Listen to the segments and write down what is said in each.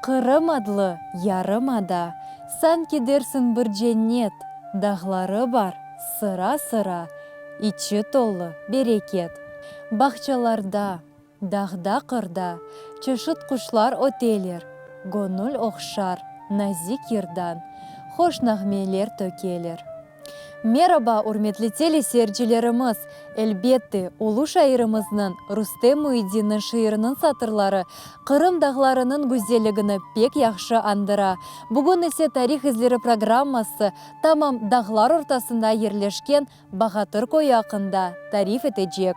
Qırım adlı yarımada, Sanki dersiñ bir cennet, Dağları bar sıra-sıra, İçi tolu bereket. Bağçalarda, dağda-qırda Çeşit quşlar öteler, Göñül ohşar nazik yırdan Hoş nağmeler tökeler. Meraba, ürmetli teleseyircilerimiz! Elbette, ulu şairimizniñ, Rustem Müiddinniñ şiiriniñ satırları Qırım dağlarınıñ güzelligini pek yahşı añdıra. Bugün ise Tarih izleri programması tamam dağlar ortasında yerleşken Bağatır köyü aqqında tarif etecek.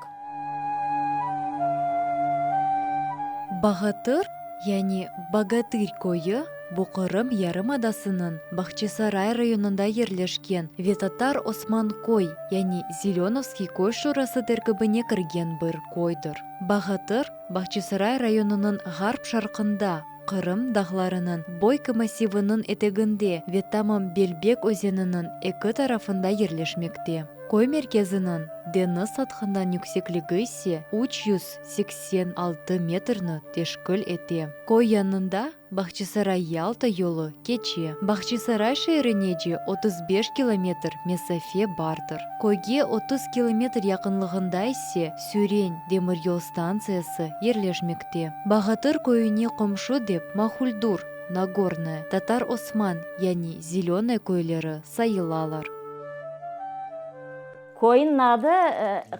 Bağatır, yani Bogatır köyü, bu Qırım yarımadasınıñ Bağçasaray rayonında yerleşken ve Tatar Osmanköy, yani Zelönovskiy köy şurası terkibine kirgen bir köydir. Bağatır, Bağçasaray rayonınıñ ğarp-şarqında, Qırım dağlarınıñ Boyka massiviniñ eteginde ve tamam Belbek özeniniñ eki tarafında yerleşmekte. Köy merkeziniñ deñiz sathından yüksekligi ise 386 metrni teşkil ete. Köy yanında Bağçasaray-Yalta yolu keçe. Bağçasaray şeerinece 35 kilometr mesafe bardır. Köyge 30 kilometr yaqınlığında ise Süren demiryol stantsiyası yerleşmekte. Bağatır köyüne qomşu dep Mahuldur, Nagornoye, Tatar Osman, yani Zelönoye köyleri sayılalar. Köyniñ adı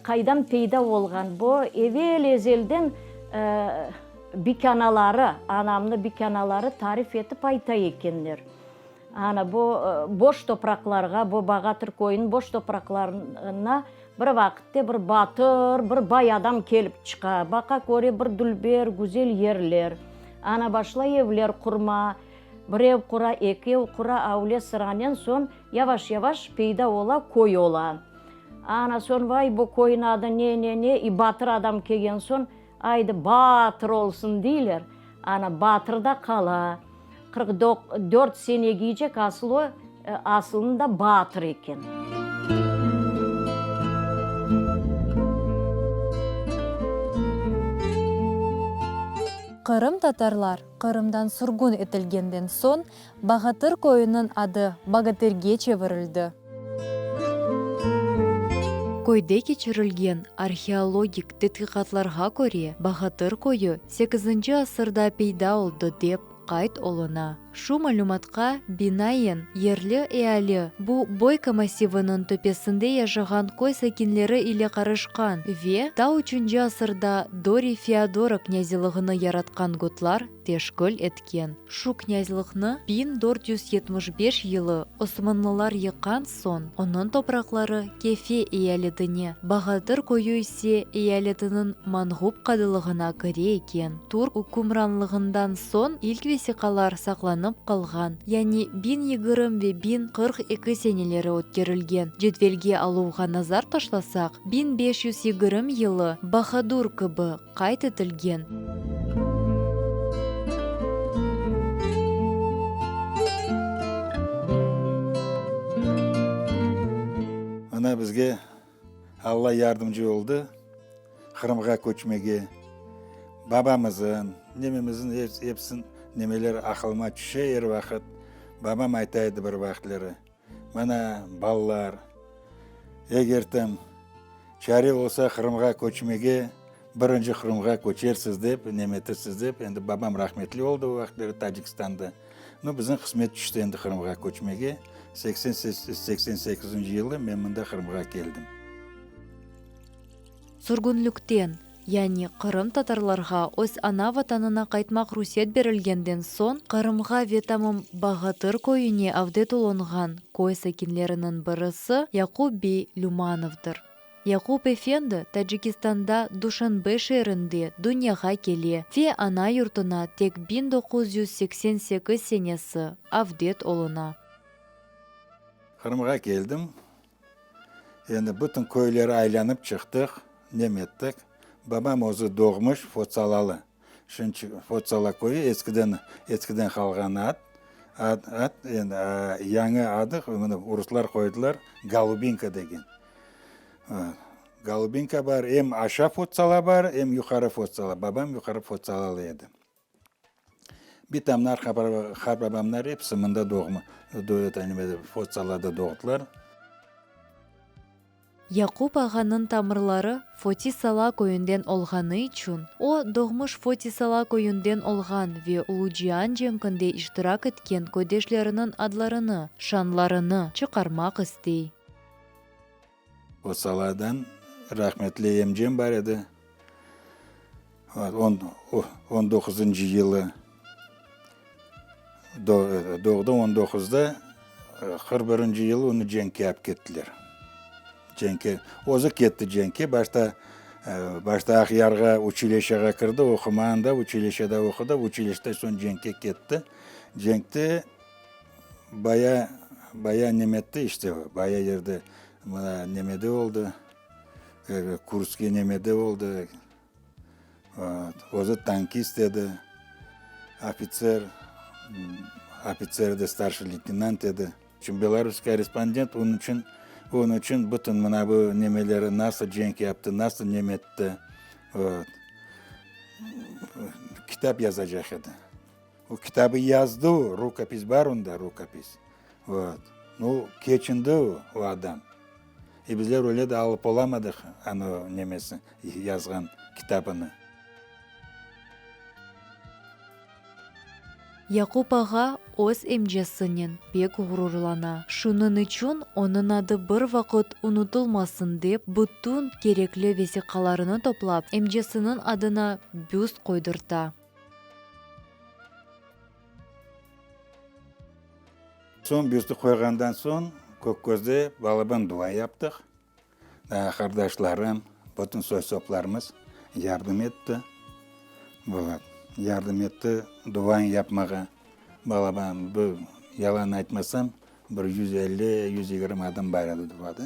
qaydan peyda olğan? Bu evel-ezelden bikânaları, anamnı bikânaları tarif etip ayta ekenler. Ana, bu boş topraqlarğa, bu Bağatır köyüniñ boş topraqlarına bir vaqıtte bir batır, bir bay adam kelip çıqa. Baqa, köre bir dülber, güzel yerler. Ana, başlay evler qurma. Bir ev qura, eki ev qura, avle sıranen soñ yavaş-yavaş peyda ola, köy ola. Ana, soñ, vay, bu köyniñ adı ne, ne, ne, i batır adam kelgen soñ, aydı, Batır olsun, deyler. Ana, Batır da qala. 44 senegiycek asıl o, asılında Batır eken. Qırımtatarlar Qırımdan sürgün etilgenden soñ Bağatır köyüniñ adı Bogatırge çevirildi. Köyde keçirilgen arheologik tedqiqatlarğa köre, Bağatır köyü sekizinci asırda peyda oldı dep qayd oluna. Şu malümatqa binaen, yerli eali bu Boyka massiviniñ töpesinde yaşağan köy sakinleri ile qarışqan ve ta üçünci asırda Dori Feodoro knâzilığını yaratqan gotlar teşkil etken. Şu knâzlıqnı 1475 yılı osmanlılar yıqqan soñ, onıñ topraqları Kefe eyaletine, Bağatır köyü ise eyaletiniñ Manğup qadılığına kire eken. Türk ükümranlığından soñ ilk vesiqalar saqlanıp qalğan, yani 1020 ve 1042 seneleri ötkerilgen cedvelge aluvğa nazar taşlasaq, 1520 yılı Bahadur kibi qayd etilgen. Mına bizge Alla yardımcı oldı Qırımğa köçmege. Babamızın, nememizin epsin nemeleri aqılıma tüşe er vaqıt. Babam ayta edi bir vaqıtları, Mana, balalar, eger tam çare olsa Qırımğa köçmege, birinci Qırımğa köçersiz dep, nemetirsiz dep, endi babam rahmetli oldı o vaqıtları Tacikistanda. No, bizim qısmet tüşti endi Qırımğa köçmege. 88 sekizinci yılı men mında Qırımğa keldim. Sürgünlikten, yani qırımtatarlarğa öz ana vatanına qaytmaq ruhset berilgenden soñ, Qırımğa ve tamam Bağatır köyüne avdet olunğan köy sakinleriniñ birisi Yaqub bey Lümanovdır. Yaqub efendi Tacikistanda Duşanbe şeerinde dünyağa kele ve ana yurtuna tek 1988 senesi avdet oluna. Qırımğa keldim. Endi bütün köyleri aylanıp çıqtıq, nem ettik. Babam özü doğmuş Fotsalalı. Şunıñ Fotsala köyü eskiden, eskiden qalğan ad, ad, ad, endi yañı adı, mına ruslar qoydılar, Golubinka degen. Golubinka bar, em aşağı Fotsala bar, em yuqarı Fotsala. Babam yuqarı Fotsalalı edi. Bitamlar, qartbabamlar episi mında doğma, Fotsalada doğdılar. Yaqub ağanıñ tamırları Foti-Sala köyünden olğanı içün, o, doğmuş Foti-Sala köyünden olğan ve Ulu Cian cenkinde iştirak etken köydeşleriniñ adlarını, şanlarını çıqarmaq istey. Foti-Saladan rahmetli emcem bar edi, on doquzıncı yılı doğdı, on doquzda, 41 birinci yılı onı cenkke alıp kettiler. Cenkke, özü ketti cenkke, başta, başta Aqyarğa uçilişşeğa kirdi, oqumağa anda uçilişşede oqudı, uçilişşeden soñ cenkke ketti. Cenkte baya, baya nemetti işte, baya yerde mına nemede oldı, Kurskiy nemede oldı, Özü tankist edi, ofitser, ofitser edi, starşiy leytenant edi. Çünki Belarus korrespondent, onıñ içün, onıñ içün bütün mına bu nemeleri, nasıl cenk yaptı, nasıl nemetti, vot, kitap yazacaq edi. O kitabı yazdı o, rukopis bar onda, rukopis, vot. Nu, keçindi o, o adam. E bizler öyle de alıp olamadıq anı nemesi, yazğan kitabını. Yaqub ağa öz emcesinen pek ğururlana. Şunıñ içün onıñ adı bir vaqıt unutılmasın dep, bütün kerekli vesiqalarını toplap, emcesiniñ adına büst qoydırta. Soñ büstü qoyğandan soñ Kökközde balaban dua yaptıq. Daa qardaşlarım, bütün soy-soplarımız yardım etti. Vot, yardım etti duanı yapmağa. Balaban, bu, yalan aytmasam, bir 150, 120 adam bar edi duada.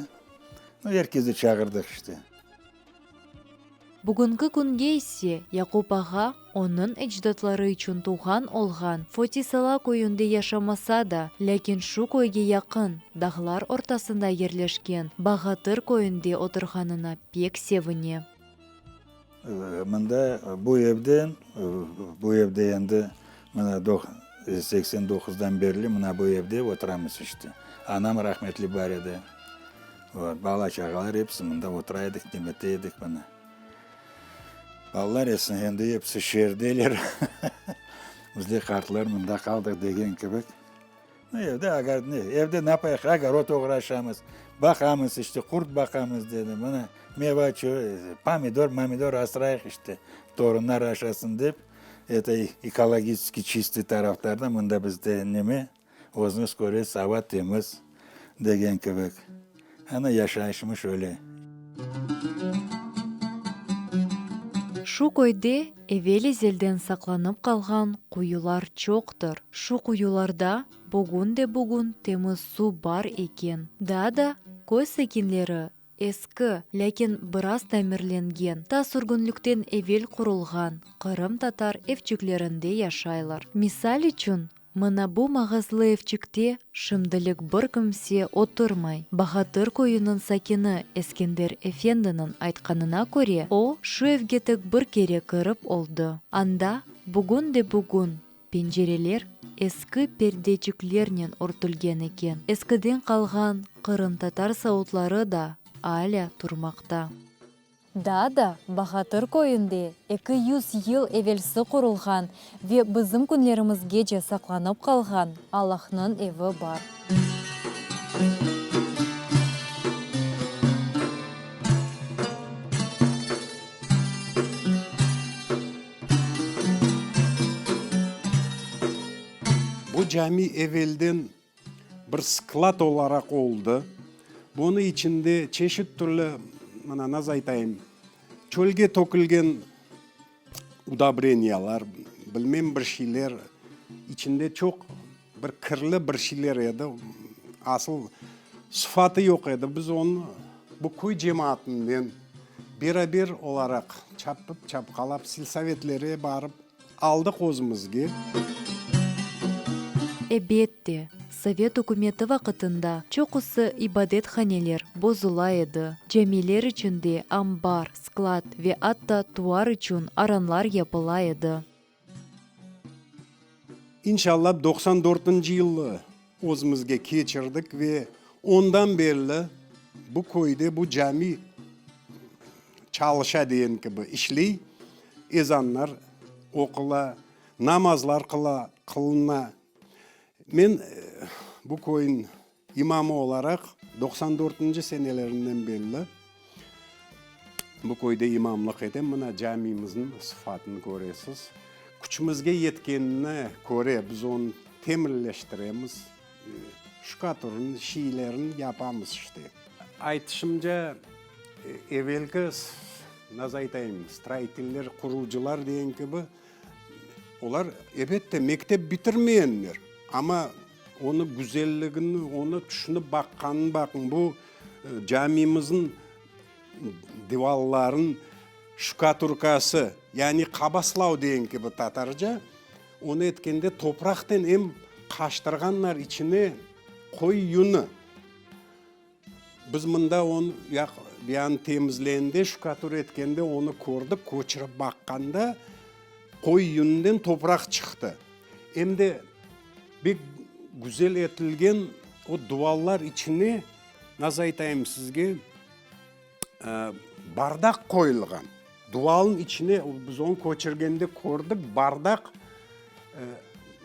Nu, er kesni çağırdıq işte. Bugünki künge ise Yaqub ağa onıñ ecdatları içün tuvğan olğan Fotisala köyünde yaşamasa da, lâkin şu köyge yaqın, dağlar ortasında yerleşken Bağatır köyünde oturğanına pek sevine. Mında, bu evde, bu evde endi mına 89-dan berli mına bu evde oturamız işte. Anam rahmetli bar edi. Bala-çağalar episi mında otura edik, nemete edik mına. Balalar ese endi episi şeerdeler. Bizler qartlar mında qaldıq degen kibi. Evde agar, ne, evde ne yapayıq, ogorod oğraşamız, baqamız işte, qurt baqamız dedi, mına meva, pomidor, mamidor asrayıq işte, torunlar aşasın dep, eto ekologiçeskiy çistıy taraftarda mında bizde neme, Özüñiz köresiz, ava temiz, degen kibik. Ana, yaşayışımız şöyle. Şu köyde evel-ezelden saqlanıp qalğan quyular çoqtır. Şu quyularda bugün de bugün temiz suv bar eken. Daa da köy sakinleri Eski, lâkin biraz tamirlengen, ta sürgünlikten evel qurulğan qırımtatar evçiklerinde yaşaylar. Misal içün, mına bu mağazlı evçikte şimdilik bir kimse oturmay. Bağatır köyüniñ sakini Eskender efendiniñ aytqanına köre, o, şu evge tek bir kere kirip oldı. Anda bugün de bugün Pencereler eski perdeçiklernen örtülgen eken. Eskiden qalğan qırımtatar savutları da alâ turmaqta. Daa da Bağatır köyünde 200 yıl evelsi qurulğan ve bizim künlerimizgece saqlanıp qalğan Allahnıñ evi bar. Bu cami evelden bir sklad olaraq oldı. Bunı içinde çeşit türlü, mına, nasıl aytayım, çölge tökülgen udobreniyalar, bilmem bir şeyler, içinde çoq bir kirli bir şeyler edi. Asıl sıfatı yoq edi. Biz onı bu köy cemaatinen beraber olaraq çapıp, çapqalap, selsovetlere barıp aldıq özümizge. Ebette, sovet ükümeti vaqıtında çoqusı ibadethaneler bozula edi, camiler içinde ambar, sklad ve atta tuvar içün aranlar yapıla edi. İnşallah, 94-nci yılı özümizge keçirdik ve ondan berli bu köyde bu cami çalışa degen kibi işley, ezanlar oqula, namazlar qıla, qılına. Men bu köyniñ imamı olaraq 94-nci senelerinden belli bu köyde imamlıq etem. Mına camimizniñ sıfatını köresiz. Küçümizge yetkenine köre biz onı temirleştiremiz, şukaturını, şiylerini yapamız işte. Aytışımca, evelki, nasıl aytayım, stroyiteller, qurucılar degen kibi, Olar, ebet de, mektep bitirmeyenler, amma onı güzelligini, onı tüşünip baqqanın baqıñ, bu camimizniñ divalların şukaturkası, yani qabaslav degen kibi tatarca, onı etkende topraqten em qaştırğanlar içine qoy yunı. Biz mında onı yaq yani temizlegende, şukatur etkende onı kördik, köçürip baqqanda qoy yününden topraq çıqtı. Em de bek güzel etilgen o duvallar içine, nasıl aytayım sizge, bardaq qoyulğan. Duvalnıñ içine, biz onı köçürgende kördik, bardaq,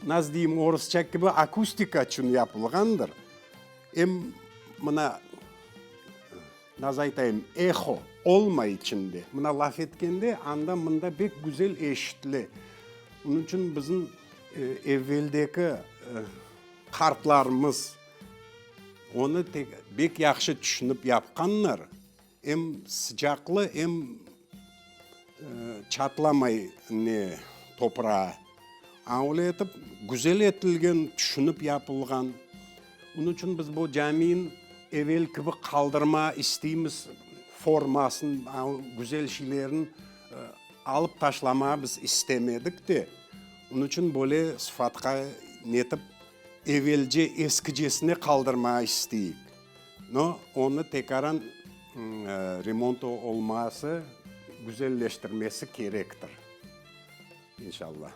nasıl deyim, orusça kibi akustika içün yapılğandır. Em mına, nasıl aytayım, eho olmay içinde. Mına laf etkende anda-mında bek güzel eşitile. Onıñ içün bizim evveldeki qartlarımız onı bek yahşı tüşünip yapqanlar. Em sıcaqlı, em çatlamay ne toprağı. A öyle etip, güzel etilgen, tüşünip yapılğan. Onıñ içün biz bu camiyin evel kibi qaldırma isteymiz, formasın, güzel şeylerin alıp taşlama biz istemedik de. Onıñ içün böyle sıfatqa netip, evelce eskicesine qaldırma isteyik. No, onı tekaran remont olması, güzelleştirmesi kerektir, inşallah.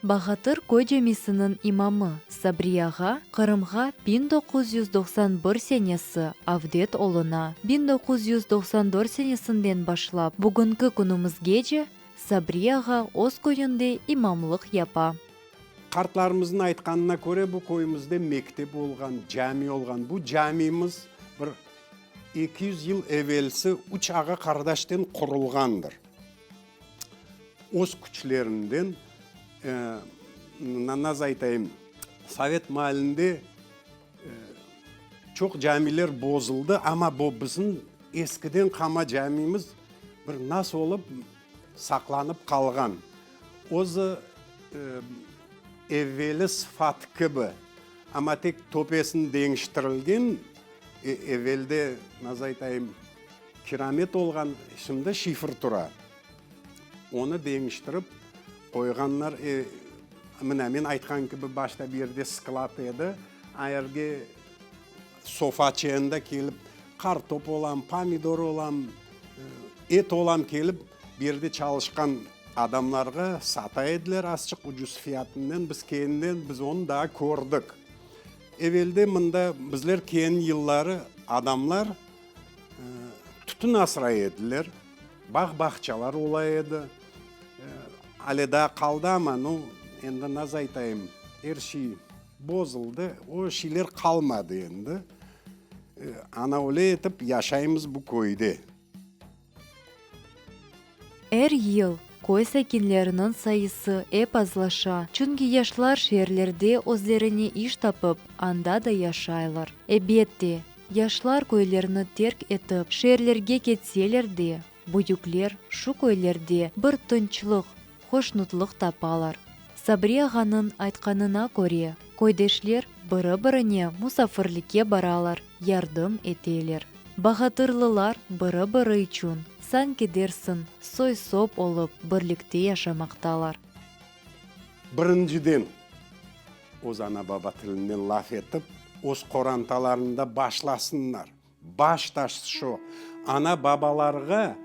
Bağatır köy camisiniñ imamı Sabri ağa Qırımğa 1991 senesi avdet oluna. 1994 senesinden başlap bugünki künümizgece Sabri ağa öz köyünde imamlıq yapa. Qartlarımıznıñ aytqanına köre, bu köyümizde mektep olğan, cami olğan. Bu camimiz bir 200 yıl evelsi üç ağa-qardaşten qurulğandır. Öz küçlerinden, nasıl aytayım, sovet maalinde çoq camiler bozuldı, amma bu bizim eskiden qalma camimiz bir nasıl olıp saqlanıp qalğan. Özü evveli sıfat kibi, amma tek töpesini deñiştirilgen, evvelde, nasıl aytayım, kiramet olğan, şimdi şifr tura. Onı deñiştirip qoyğanlar. Mına, men aytqan kibi, başta bir yerde sklad edi, a yerge sofaçenda kelip qartop olam, pomidor olam, et olam kelip, bu yerde çalışqan adamlarğa sata ediler azçıq ucuz fiyatınen, biz keynden biz onı daa kördik. Evelde mında bizler kelgen yılları adamlar tütün asray ediler, bağ-bağçalar ola edi. Ale daa qaldı amma, nu, endi nasıl aytayım, er şey bozuldı, o şeyler qalmadı endi. Ana öyle etip yaşaymız bu köyde. Er yıl köy sakinleriniñ sayısı ep azlaşa, çünki yaşlar şeerlerde özlerine iş tapıp, anda da yaşaylar. Ebet de, yaşlar köylerni terk etip, şeerlerge ketseler de, büyükler şu köylerde bir tınçlıq, hoşnutlıq tapalar. Sabri ağanıñ aytqanına köre, köydeşler biri-birine musafirlikke baralar, yardım eteler. Bağatırlılar biri-biri içün, sanki dersiñ, soy-sop olıp birlikte yaşamaqtalar. Birinciden, öz ana-baba tilinden laf etip, öz qorantalarında başlasınlar. Başta şu, ana-babalarğa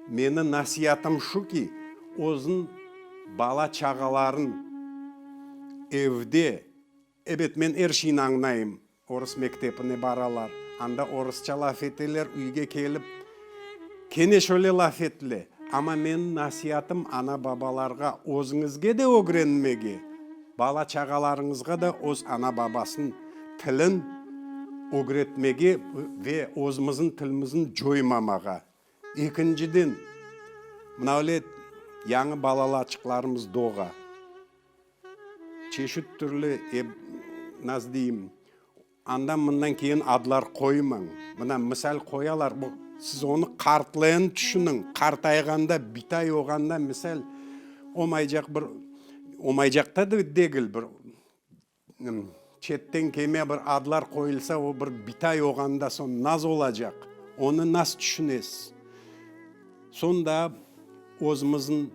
meni nasiyatım şu ki, özüñ. Bala-çağaların evde, ebet, men er şeyni añlayım, orus mektepine baralar, anda orusça laf eteler, üyge kelip, kene şöyle laf etile. Amma menim nasiatım ana-babalarğa, özüñizge de ögrenmege, bala-çağalarıñızğa da öz ana-babasınıñ tilin ögretmege ve özümizniñ tilimizni coymamağa. Ekinciden, mına öyle yañı balalaçıqlarımız doğa. Çeşit türlü, nasıl deyim, andan-mından kelgen adlar qoymañ. Mına, misal qoyalar, bu, siz onı qartlayanı tüşüniñ, qartayğanda, bitay olğanda, misal, olmaycaq bir, olmaycaq da degil, bir Çetten kelme bir adlar qoyulsa, o bir bitay olğanda soñ naz olacaq? Onı nas tüşünesiz? Soñ da özümizniñ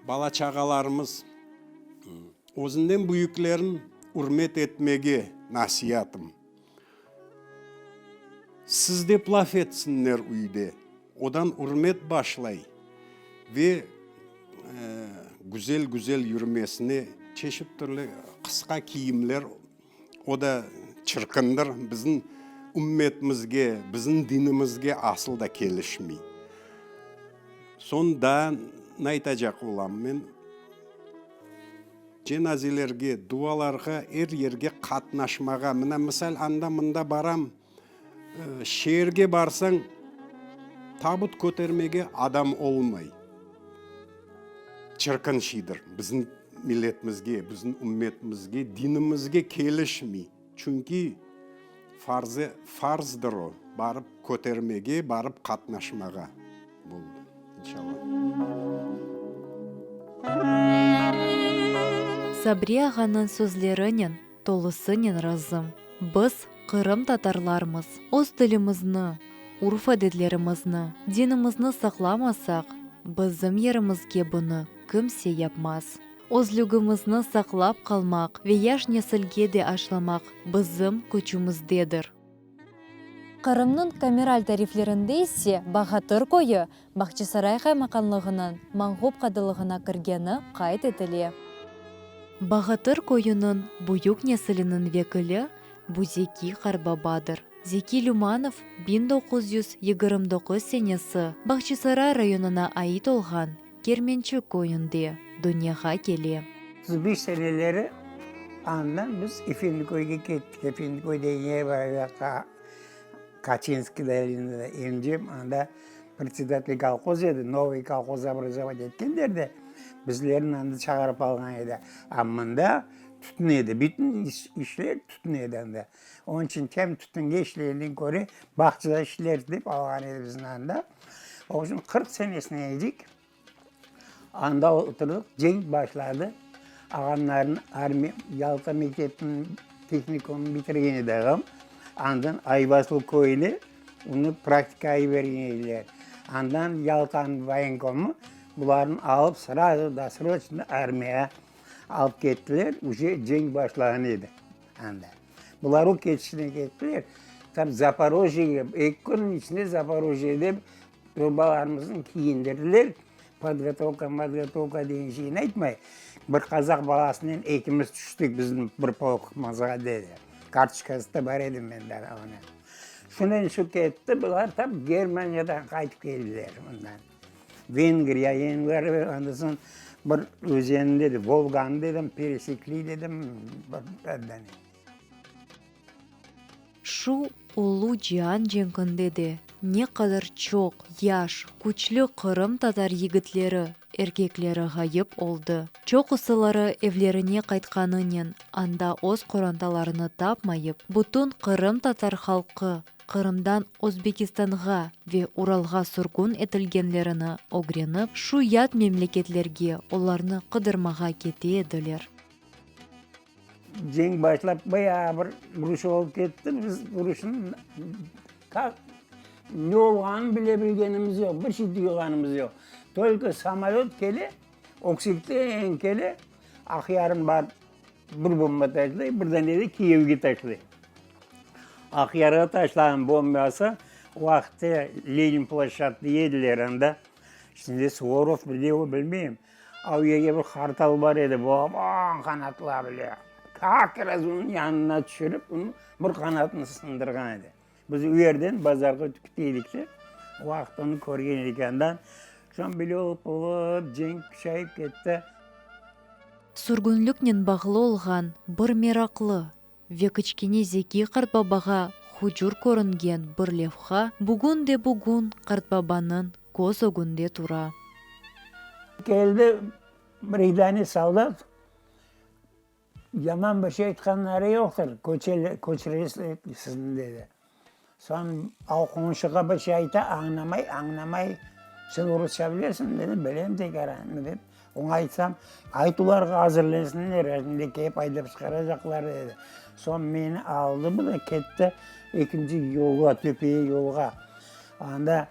bala-çağalarımız özünden büyüklerin ürmet etmege nasiyatım. Siz dep laf etsinler üyde, odan ürmet başlay ve güzel-güzel yürümesine çeşit türlü qısqa kiyimler, o da çirkindir, bizim ümmetimizge, bizim dinimizge asıl da kelişmey. Soñ daa ne aytacaq olam men? Cenazelerge, dualarğa, er yerge qatnaşmağa. Mına, misal, anda-mında baram, şeerge barsañ, tabut kötermege adam olmay. Çirkin şeydir, bizim milletimizge, bizim ümmetimizge, dinimizge kelişmey. Çünki farzı, farzdır o, barıp kötermege, barıp qatnaşmağa. Boldı, inşallah. Sabri ağanıñ sözlerinen tolusınen razım. Biz, qırımtatarlarmız, öz tilimizni, urf-adetlerimizni, dinimizni saqlamasaq, bizim yerimizge bunı kimse yapmaz. Özlügimizni saqlap qalmaq ve yaş nesilge de aşlamaq bizim küçümizdedir. Qırımnıñ kameral tariflerinde ise Bağatır köyü Bağçasaray qaymaqanlığınıñ Manğup qadılığına kirgeni qayd etile. Bağatır köyüniñ büyük nesiliniñ vekili bu Zeki qartbabadır. Zeki Lümanov 1929 senesi Bağçasaray rayonına ait olğan Kermençik köyünde dünyağa kele. 35 seneleri andan biz Efendiköyge kettik. Efendiköy degen yer bar, o yaqta Kaçinskiy dolinada. Emcem anda predsedatelь kolhoz edi, novıy kolhoz obrazovat etkenler de, bizlerni anda çağırıp alğan edi. A mında tütün edi, bütün işler tütün edi anda. Onıñ içün kem tütünge işlegenden köre, bağçada işler dep alğan edi bizni anda. Onıñ içün 40 senesine edik. Anda oturdıq, cenk başladı. Ağamların armiya, Yalta mektebiniñ tehnikumını bitirgen edi ağam. Andan Ayvasıl köyüne onı praktikağa yibergen ediler. Andan Yaltanıñ voyenkomı bularnı alıp srazu dosroçno armiyağa alıp kettiler, uje cenk başlağan edi anda. Bular o ketişine kettiler, tap Zaporojyege, eki künniñ içinde Zaporojyede Torbalarımıznı kiyindirdiler, podgotovka, modgotovka degen şeyni aytmay, bir qazaq balasınen ekimiz tüştik bizim bir polkımızğa dedi. Kartoçkası da bar edi mende onıñ. Şunen şu ketti, bular tap Germaniyadan qaytıp keldiler mından. Vengriya, Vengriya, ondan soñ bir özenni dedi, Volganı dedim, peresekli dedim, bir Şu ulu cian cenkinde de ne qadar çoq yaş, küçlü qırımtatar yigitleri, erkekleri ğayıp oldı. Çoqusıları evlerine qaytqanınen anda öz qorantalarını tapmayıp, bütün qırımtatar halqı Qırımdan Özbekistanğa ve Uralğa sürgün etilgenlerini ögrenip, şu yat memleketlerge olarnı qıdırmağa kete ediler. Cenk başlap bayağı bir uruş olıp ketti. Biz uruşnıñ ne olğanını bile bilgenimiz yoq, bir şey duyğanımız yoq. Tolko samolöt kele, öksekten kele, Aqyarnı barıp bir bomba taşlay, bir dane de Kiyevge taşlay. Aqyarğa taşlağan bombası o vaqıtta Lenin ploşçadda ediler anda. Şimdi Suvorov bile o bilmeyim. O yerge bir qartal bar edi, balaban qanatlar bile. Kak raz onıñ yanına tüşürip, onıñ bir qanatını sındırğan edi. Biz o yerden bazarğa ötip kete edik de, o vaqıt onı körgen edik andan. Soñ bile olıp olıp cenk küçeyip ketti. Sürgünliknen bağlı olğan bir meraqlı ve kiçkene Zeki qartbabağa hucur körüngen bir levha bugün de bugün qartbabanıñ köz ögünde tura. Keldi bir dane soldat, yaman bir şey aytqanları yoqtır, köçüresiz sizni dedi. Soñ o qonşuğa bir şey ayta, añlamay, añlamay, Sen rusça bilesiñmi dedim, bilem tekâran dep, oña aytsam, ayt olarğa azırlensinler, şimdi kelip aydap çıqaracaqlar dedi. Soñ meni aldı bu da ketti ekinci yolğa, töpeye yolğa. Anda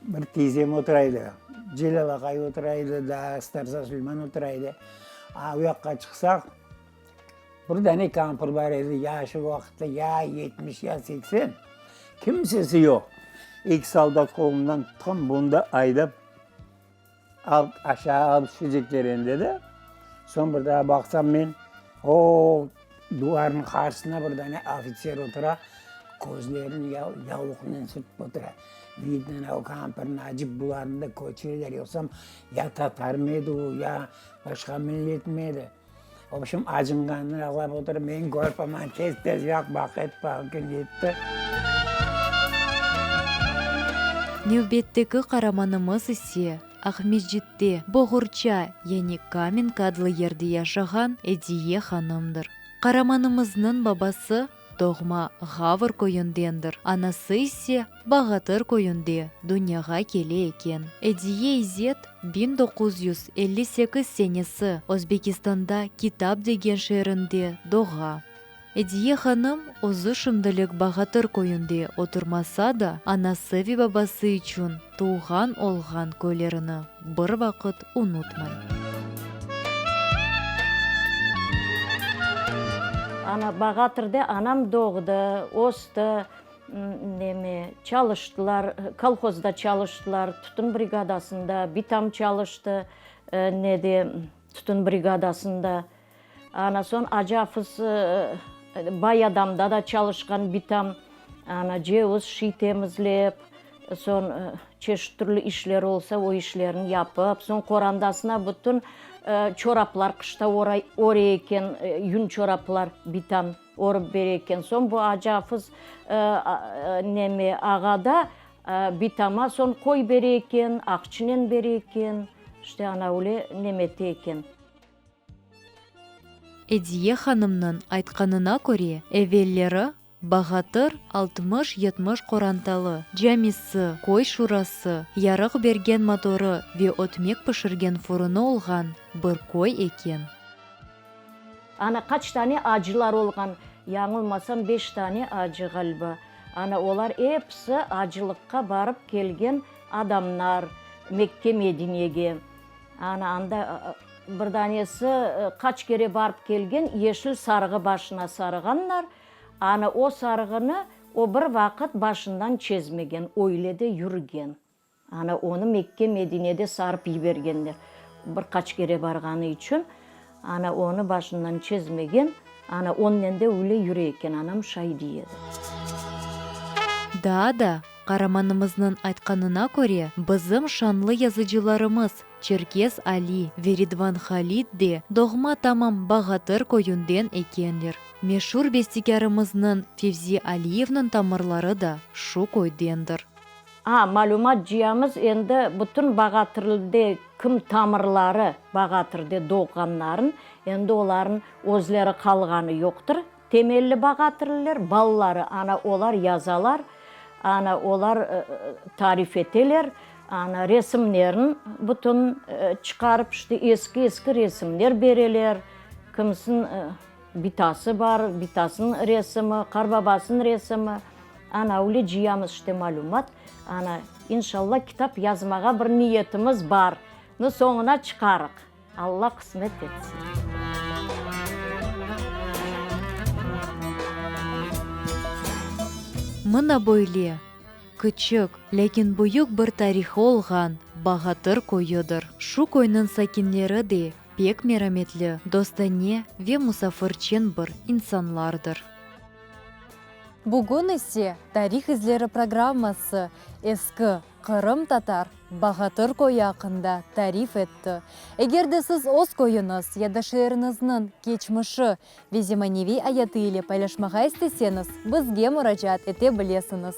bir tiyzem otura edi, Celâl aqay otura edi, daa Starsa Suleyman otura edi. A, o yaqqa çıqsaq, Bir dane kampır bar edi, yaşı o vaqıtta ya 70, ya 80, kimsesi yoq. Eki soldat qolundan tutqan, bunı da aydap, alıp, aşağı alıp tüşecekler endi de. Soñ bir daa baqsam men, o, duvarnıñ qarşısında bir dane ofitser otura, közlerini yavluqnen sürtip otura. Vidno, o kampırnı acıp bularnı da köçüreler, yoqsam ya tatarmı edi o, ya başqa milletmi edi. Vobşem, acınğanını ağlap oturıp, men körip, aman tez-tez yaq baq et, baqın yetti. Nevbetteki qaramanımız ise Aqmescitte, Boğurça, yani Kamenka adlı yerde yaşağan Ediye hanımdır. Qaramanımıznıñ babası Doğma Ğavr köyündendir, anası ise Bağatır köyünde dünyağa kele eken. Ediye İzet 1958 senesi Özbekistanda Kitap degen şeerinde doğa. Ediye hanım özü şimdilik Bağatır köyünde oturmasa da, anası ve babası içün tuvğan olğan köylerini bir vaqıt unutmay. Ana, Bağatırda anam doğdı, östi, neme, çalıştılar, kolhozda çalıştılar, tütün brigadasında, bitam çalıştı, nede, tütün brigadasında. Ana, soñ Acı Afız bay adamda da çalışqan bitam, ana, ceviz şiy temizlep, soñ çeşit türlü işler olsa, o işlerni yapıp, soñ qorandasına bütün çoraplar qışta öre eken, yün çoraplar bitam örip bere eken. Soñ bu Acı Afız neme, ağa da bitama soñ qoy bere eken, aqçınen bere eken, işte ana öyle nemete eken. Ediye hanımnıñ aytqanına köre, evelleri Bağatır 60-70 qorantalı, camisi, köy şurası, yarıq bergen motorı ve ötmek pişirgen furunı olğan bir köy eken. Ana, qaç tane acılar olğan, yañılmasam, beş tane acı ğaliba. Ana, olar episi acılıqqa barıp kelgen adamlar, Mekke-Medinege. Ana, anda bir danesi qaç kere barıp kelgen, yeşil sarığı başına sarığanlar. Ana, o sarığını o bir vaqıt başından çezmegen, öyle de yürgen. Ana, onı Mekke-Medinede sarıp yibergenler, bir qaç kere barğanı içün. Ana, onı başından çezmegen, ana, onnen de öyle yüre eken, anam şay dey edi. Daa da, qaramanımıznıñ aytqanına köre, bizim şanlı yazıcılarımız Çerkez Ali ve Ridvan Halid de doğma tamam Bağatır köyünden ekenler. Meşur bestekârımıznıñ Fevzi Aliyevniñ tamırları da şu köydendir. A, malümat cıyamız endi bütün Bağatırlde kim tamırları Bağatırde doğğanların, endi oların özleri qalğanı yoqtır, temelli Bağatırlıler, balaları, ana olar yazalar, ana olar tarif eteler, ana resimlerin bütün çıqarıp işte eski-eski resimler bereler, kimsin Bitası bar, bitasınıñ resimi, qarbabasınıñ resimi. Ana, öyle cıyamız işte malümat. Ana, inşalla kitap yazmağa bir niyetimiz bar. Nu, soñuna çıqarıq. Alla qısmet etsin. Mına böyle. Küçük, lâkin büyük bir tarihı olğan Bağatır köyüdir. Şu köyniñ sakinleri de pek merametli, dostane ve musafirçen bir insanlardır. Bugün ise Tarih izleri programması eski qırımtatar Bağatır köyü aqqında tarif etti. Eger de siz öz köyüñiz ya da şeeriñizniñ keçmişi ve zemaneviy ayatı ile paylaşmağa isteseñiz, bizge muracaat ete bilesiñiz.